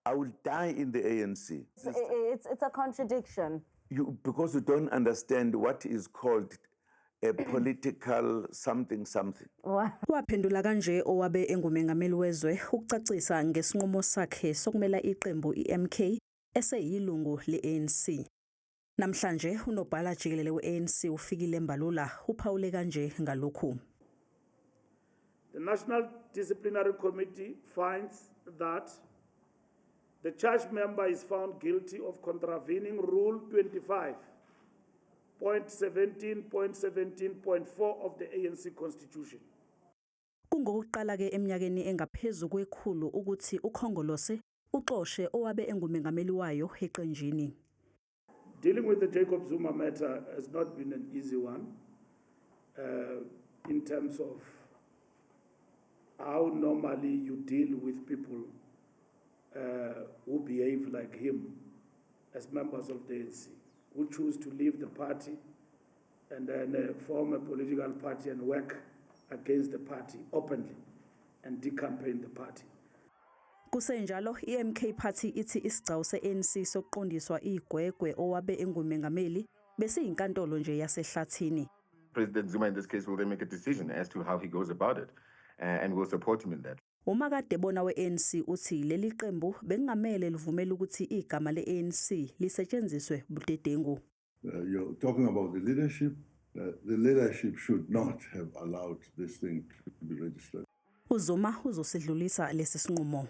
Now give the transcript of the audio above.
I will die in the ANC. It's a contradiction. Because you don't understand what is called a political something. Waphendula kanje owabe engumengameli wezwe ukucacisa ngesinqumo sakhe sokumela iqembu iMK eseyilungu leANC. Namhlanje unobhala jikelele weANC ufikile Mbalula uphawule kanje ngalokhu. The National Disciplinary Committee finds that the charged member is found guilty of contravening Rule 25.17.17.4 of the ANC Constitution. Kungokuqala ke eminyakeni engaphezulu kwekhulu ukuthi uKhongolose uxoshe owabe engumengameli wayo eqenjini. Dealing with the Jacob Zuma matter has not been an easy one in terms of how normally you deal with people who behave like him as members of the ANC, who choose to leave the party and then form a political party and work against the party openly and decampaign the party. Kusenjalo iMK party ithi isigcawu seANC sokuqondiswa igwegwe owabe engumengameli bese inkantolo nje yasehlathini. President Zuma in this case will then make a decision as to how he goes about it and we'll support him in that. Uma kade bona weANC uthi leli qembu bengamele livumela ukuthi igama leANC lisetshenziswe budedengu. You're talking about the leadership. The leadership should not have allowed this thing to be registered. Uzuma uzosidlulisa lesi sinqumo.